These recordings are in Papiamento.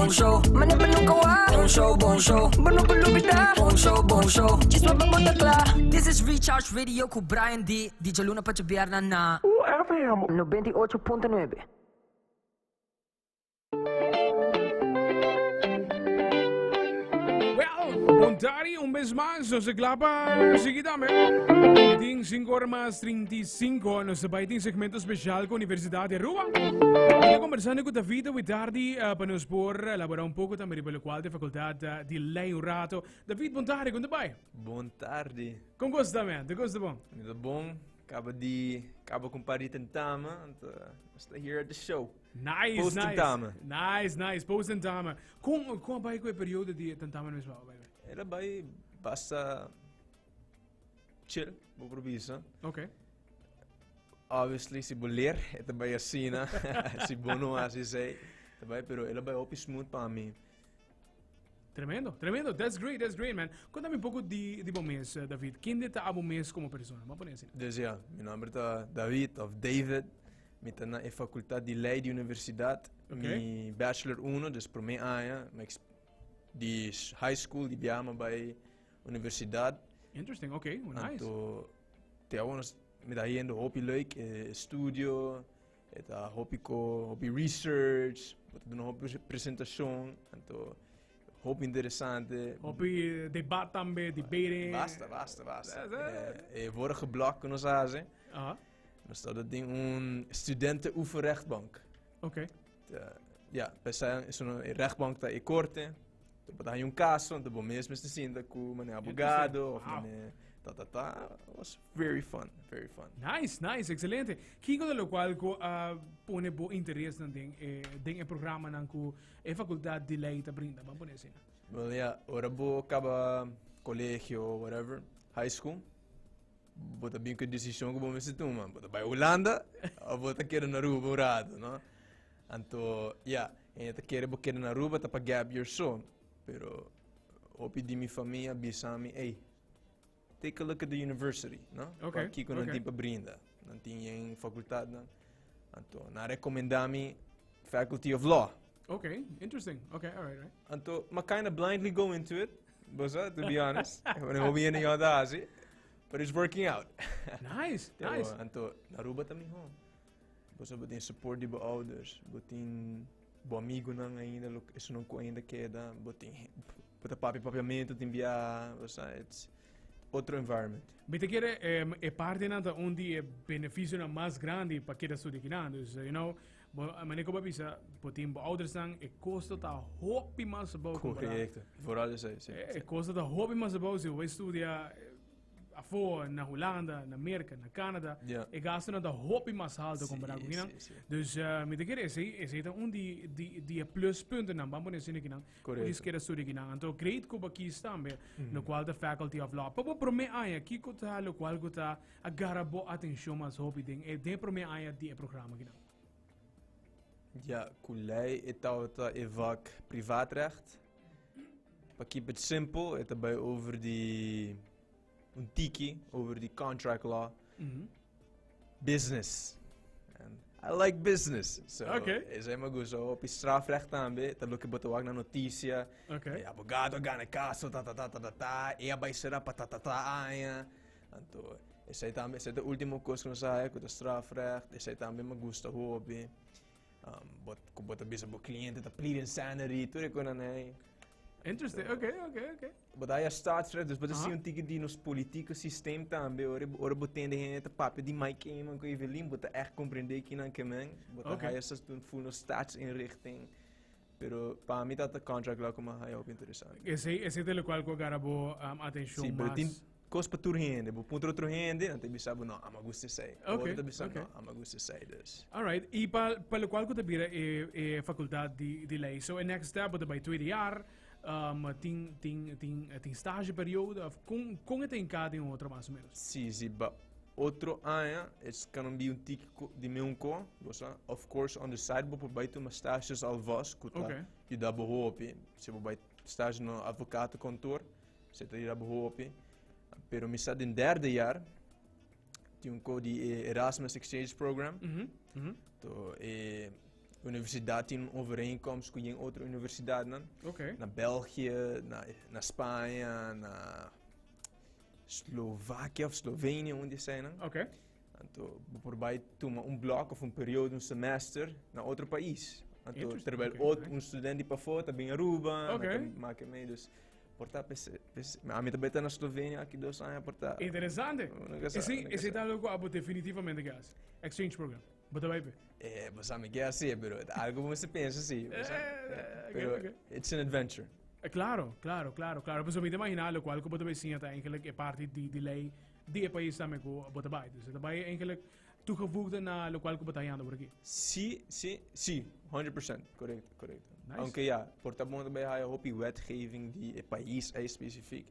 Bon show, mane bo nunca wak. Bon show, bon show, bo no por lubida. Bon show, bon show, djis pa bo ta kla. This is Recharge Radio ku Brian D. Di djaluna pa djabièrnè na UFM 98.9. Well, bon tardi, un bes mas, nos ta kla pa sigui tambe. Tin 5 ora mas 35, nos ta bai tin segmento special ku Universidad di Aruba. Mi ta conversando ku David hoy tardi eh, pa nos por elabora un poco tambe riba locual de facultad eh, di ley un rato. David, bon tardi, con ta bai? Bon tardi. Con cosa ta, man? Te cosa ta bon? Mi ta bon. Caba di caba cu un par di tentamen, anto nos ta here at the show. Nice, Post nice. tentamen. Nice, nice. Post tentamen. Con, con bai cu e periodo di tentamen mes bai? El a bai basta chill, bo por bisa. Okay. Obviously, si bo leer, e ta bai asina. Si bo no hasi esei, ta bai, pero el a bai hopi smooth pa mi. Tremendo, tremendo. That's great, that's great, man. Contame un poco di, di bo mes, eh, David. Kende ta abo mes como persona? Vamos poner así. Dus ja, mi nomber ta David of David. Mi ta na e facultad di ley di universidad. Okay. Mi bachelor 1, dus prome aña, mi ex- di high school di biaha mi bai universidad. Interesting, okay, well, nice. Anto, te awor nos, mi ta yendo hopi leuk, e studio, E ta hopi ko, hopi research, bo ta duna hopi presentacion, anto hopi interesante. Hopi debat tambe, debating. Basta, basta, basta. Eh, E vorige blok ku nos hasi, Aha, nos tabata den un studentenoefenrechtbank. oké. Ta, ja, p'esei esun e rechtbank ta e korte. Bo ta haña un kaso, anto bo mes mester sinta ku mane abogado of Wow. mane ta ta ta. It was very fun, very fun. Nice, nice, excelente. Kiko ta locual ku a pone bo interesnan den e den e programanan ku e facultad di ley ta brinda? Ban pone asina. Well, ja, ora bo kaba colegio, whatever, high school, bo ta bin ku e decision ku bo mester tuma. Bo ta bai Hulanda of bo ta keda na Aruba un rato, no? Anto, ya, hende ta kere bo keda na Aruba ta pa gap year so. Pero hopi di mi famia a bisa mi, ey, take a look at the university, no? Okay, Pa kiko nan okay. tin pa brinda. Nan tin yen facultadnan. Anto, nan a recomenda mi Faculty of Law. Okay, interesting. Okay, all right, right. Anto, m'a kinda blindly go into it, bo sa, to be honest. Wanneer hopi hende yò ta hasi. But it's working out. Nice, Pero, nice. Anto, na Aruba ta mihó. Bo sa bo tin support di bo ouders, bo tin bo amigunan ainda, lo esunnan ku ainda keda, bo tin bo ta papia papiamentu tin bia, bo sa it's otro environment. Mi ta kere e partinan ta un di e beneficionan mas grandi pa keda studia kinan. Dus, you know, bo manera ku bo a bisa, bo tin bo oudersnan, e kosto ta hopi mas abou kompará. Korekto, vooral esei, si. E kosto ta hopi mas abou si bo bai studia afó, na Hulanda, na Merka, na Canada, Ja. e gastonan ta hopi mas alto compará ku kinan. Sí, sí. Dus eh, mi ta kere esei, esei ta un di, di, di e pluspuntennan, ban pone asina kinan, ku Correcto. dis keda studia kinan. Anto great ku bo kies tambe, lokual ta Faculty of Law. Pa bo promé aña, kiko ta lokual ku ta a gara bo atenshon mas hopi den e, den e promé aña di e programa kinan? Ja, ku lei e tabata e vak privaatrecht. Pa keep it simple, e ta bai over di un tiki, over di contract law. Business. And I like business. So, Okay. esei mi gusta. Hopi strafrecht tambe, ta loke bo ta wak na noticia. Okay. E abogado a gana e caso, ta ta ta ta ta ta, e a bai sera pa ta ta ta aña. Anto, esei tambe, esei ta ultimo cos cu nos a haya cu ta strafrecht, esei tambe mi gusta hopi. Um, bo, ku bo ta bisa bo cliente ta plead insanity, tur e konan ei. Interesting, So, okay, okay, okay. Bo ta haya staatsrecht, dus bo ta Aha. si un tiki di nos politieke systeem tambe. Ora, ora bo tende hende ta papia di Mike Eman ku Evelyn, bo ta echt comprende kinan ke men. Bo ta Okay. haya sa full nos staatsinrichting. Pero pa mi ta ta contract law ku mi a haya hopi interesante. Esei, esei ta lokual ku a gara bo um, atenshon Sí, pero mas. tin kos pa tur hende. Bo puntra otro hende, nan ta bisa bo, no, amo gusta esei. Ok, Otro ta bisa, ok. no, amo gusta esei, dus. Alright, i pa, pa lokual ku ta bira e, e fakultat di, di lei. So e next step bo ta bai tweede jaar, um, tin, tin, tin, tin stage periode, of kon, kon e ta hinká den otro mas o menos? Sí, sí, ba otro aña, it's gonna be un tiki di mi un ko, bo sa. Of course, on the side bo por bai tuma stages alvast, ku ta Ok. yuda bo hopi. Si bo bai stage na advocatenkantoor, si ta yuda bo hopi. Pero mi sa den derde jaar, tin un ko di e Erasmus Exchange Program. Mhm, mhm. To e Universidad tin un overeenkomst cu yen otro universidadnan. Na België, na Spanje, na Slovakia of Slovenië, un di eseinan. Anto, bo por bai tuma un blok of un periodo, un semester, na otro pais. Anto, terwijl un student di pafó ta bin Aruba, nan ta make mee, dus por ta p'esei, p'esei. Ami ta bai ta na Slovenia aki 2 aña, por ta. Interesante. Uno ke sa, Esei, uno ke esei sa. ta algo ku abo definitivamente ke hasi. Exchange program. Bo ta bai p'e? Eh, bo sa mi ke hasi, pero ta algo bo mester pensa si, bo sa. Pero it's an adventure. Claro. Pasobra mi ta imaginá lokual ku bo ta bai siña ta eigenlijk e parti di lei di e pais tambe ku bo ta bai. Dus e ta bai eigenlijk toegevoegde na lokual ku bo ta hañando por aki. Si, 100%, korekto. Nice. Aunke ya, por ta bon ta bai haya hopi wetgeving di e pais ei specifiek,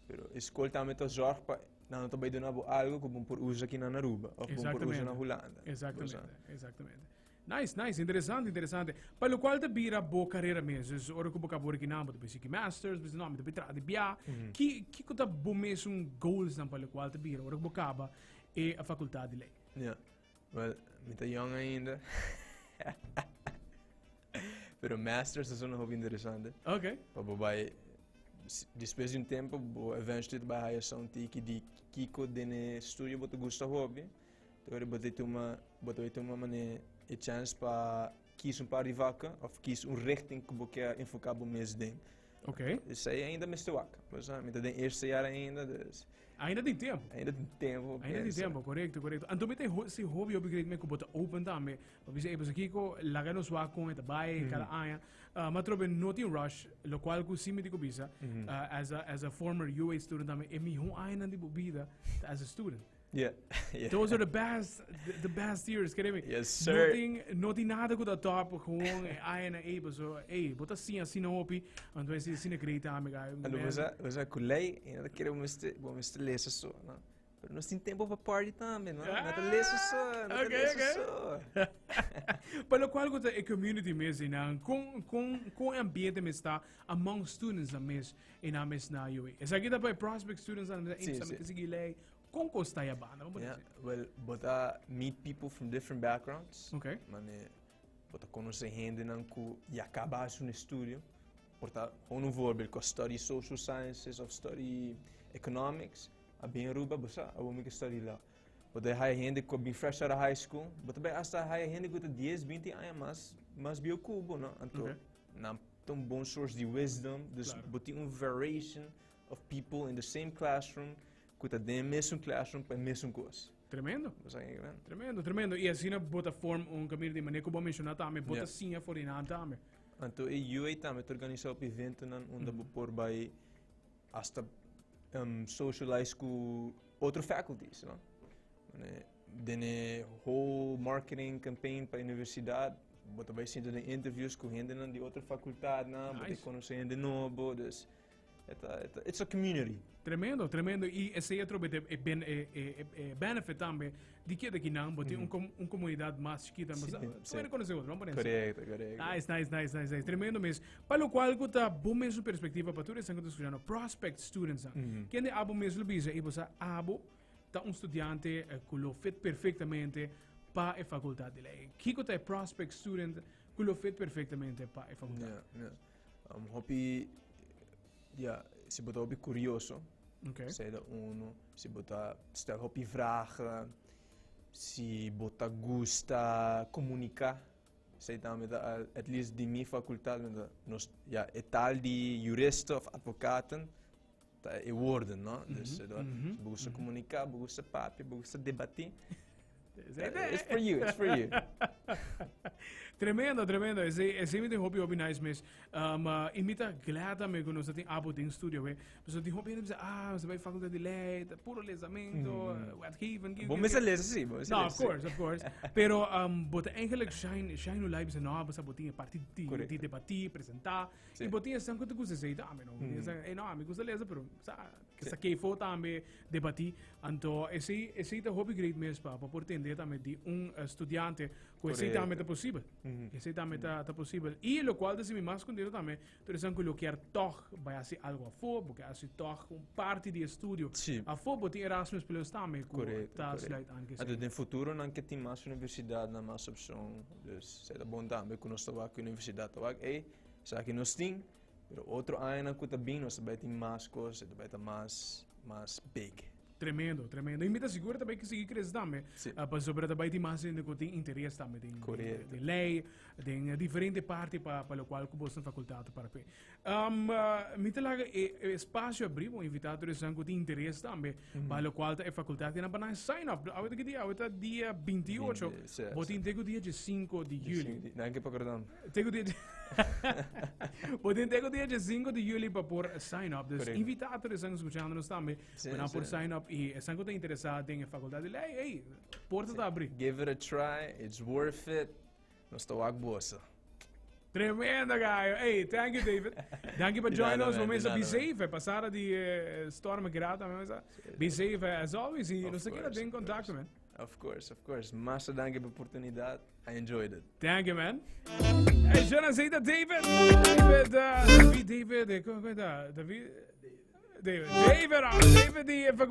pero e skol tambe ta zorg pa nan no ta bai duna bo algo ku bo por usa aki na Aruba of bo por usa na Hulanda. Exactamente. Nice, interesante. Pa lokual ta bira bo karera mes, dus ora ku bo kaba ora kinan, bo ta bai sigui masters, bo bisa no, mi ta bai traha di bia. Kiko ta bo mesun goalsnan pa lokual ta bira ora ku bo kaba e fakultat di lei? Ja, well, mi ta yong ainda. Pero masters ta sona hopi interesante. Pa bo bai, despues di un tempo, bo eventually ta bai haya sa un tiki di kiko den e studio bo ta gusta hopi. Ora bo ta tuma, bo ta tuma mane e chance pa kies un par di vakken of kies un richting ku bo ke enfoká bo mes den. Esei ainda mester wak. Bo sa, mi ta den eerste jaar ainda, dus. Ainda tin tempo. Ainda tin tempo. Ainda tin tempo, korekto. Anto mi ta si hopi hopi great me ku bo ta open tambe. Pa bisa, ey, pasobra kiko, laga nos wak kon e ta bai kada aña. Ma trobe no tin rush, lokual ku si mi tin ku bisa, as a former UA student tambe, e mihó añanan di bo bida ta as a student. Those are the best, the best years, kere mi. Yes, sir. No tin nada ku ta top, gewoon e aña na ey, paso, ey, bo ta siña asina hopi, anto esei asina great tambe, guy. Anto bo sa ku lei, e no ta kere bo mester lesa so, no? Pero nos tin tempo pa party tambe, no? No ta lesa so, no ta lesa so. Pa lokual ku ta e community mes einan, kon e ambiente mes ta among students nan mes einan mes na UA? Esaki ta pa e prospect students nan mes, ey, sa mi ke sigui lei, kon kos ta ya banda? Bo Yeah, well, bo ta meet people from different backgrounds. Mane, bo ta konosé hendenan ku ya kaba hasi un estudio. Por ta gewoon un voorbeeld, ku a study social sciences of study economics, a bin Aruba, bo sa, awor mi ke study law. Bo ta haya hende ku a bin fresh out of high school, bo ta bai hasta haya hende ku ta 10, 20 aña mas bieu ku bo, no? Anto, nan ta un bon source di wisdom, dus bo tin un variation of people in the same classroom ku ta den e mesun classroom pa e mesun kos. Tremendo. Bo sa kiko men? Tremendo. I asina bo ta form un kaminda di manera ku bo a menshoná tambe, bo ta siña for di nan tambe. Anto e UA tambe ta organisá hopi eventonan unda bo por bai hasta socialize ku otro faculties, no? Mane den e whole marketing campaign pa universidat bo ta bai sinta den interviews ku hendenan di otro fakultatnan, bo ta konosé hende nobo, dus it's a community. Tremendo. I esei atrobe ta e ben, e, e, e benefit tambe di keda kinan, bo tin un comunidad mas chikito. Bo sa, bo reconoce otro, vamos poner así. Korekto. Nice. Tremendo mes. Pa locual cu ta bo mes perspectiva pa tur esnan cu ta escuchando, prospect students nan. Kende abo mes lo bisa, y bo sa abo ta un studiante cu lo fit perfectamente pa e facultad di ley. Kiko ta e prospect student cu lo fit perfectamente pa e facultad? Yeah. Hopi, ja, si bo ta hopi curioso, esei ta uno. Si bo ta stel hopi vragen, si bo ta gusta comunica, esei tambe ta at least di mi facultad, mi ta, nos, ja, e taal di juristen of advocaten ta e woorden, no? Dus, si bo gusta comunica, bo gusta papia, bo gusta debati, it's for you, it's for you. Tremendo. Esei mi tin hopi hopi nice mes. I mi ta glad tambe ku nos ta tin abo den studio we. Pasobra tin hopi hende bisa, ah, nos ta bai facultad di ley, ta puro lesamento, wetgeving, Bo mester lesa si, bo mester No, lesa of si. course, of course. Pero bo ta eigenlijk shine un light bisa, no, bo sa bo tin e parti di debati, presenta. I bo tin esnan ku ta gusta esei tambe, no? Bo tin esnan, ey no, mi gusta lesa, pero sa, ke sa kefo tambe debati. Anto esei ta hopi great mes pa por tende tambe di un studiante. Ku esei tambe ta posibel. Esei tambe ta ta posibel. I lokual ta hasi mi mas kontento tambe, tur esnan ku lo kier tòg bai hasi algu afó, bo ke hasi tòg un parti di estudio afó, bo tin Erasmus Plus tambe ku ta sluit aan ku esei. Anto den futuro nan ke tin mas universidatnan, mas opshon. Dus esei ta bon tambe ku nos ta wak ku universidat ta wak, ey, esaki nos tin, pero otro añanan ku ta bin nos ta bai tin mas kos, e ta bai ta mas, mas big. Tremendo, tremendo. Y mi ta sigur ta bay sigui crece tambe. Sí. Pasobra ta bay tin mas hende cu tin interes tambe den, Correcto. den ley, den diferente parti pa, pa locual cu boso facultad ta para pe. Mi ta laga e, e espacio abri, bo invita tur esnan cu tin interes tambe pa locual ta e facultad kinan pa nan sign up. Awe ta ki dia? Awe ta dia 28. Vinte, sí, Bo sí. tin te cu dia 5 di juli. Sí, danki pa acordam. Te cu dia Bo tin te cu dia 5 di juli pa por sign up. Dus Correcto. invita tur esnan escuchando nos tambe. Sí, Bo nan por sí. sign up y esnan cu ta interesa den e facultad di ley, hey, porta ta abri. Give it a try, it's worth it. Nos ta wak boso. Tremendo gallo. Hey, thank you David. Dank you pa Di join nada, us. man, Bo di mesa be nada, man. safe. Pasada di storm grata, mesa. Be safe as always. Y Of nos ta keda course, den of contacto, course. man. Of course, of course. Masha danki pa oportunidad. I enjoyed it. Thank you, man. Hey, Jonas, hey, David. David, David, David, eh, kon ta? David, David, David, ah, David di facultad.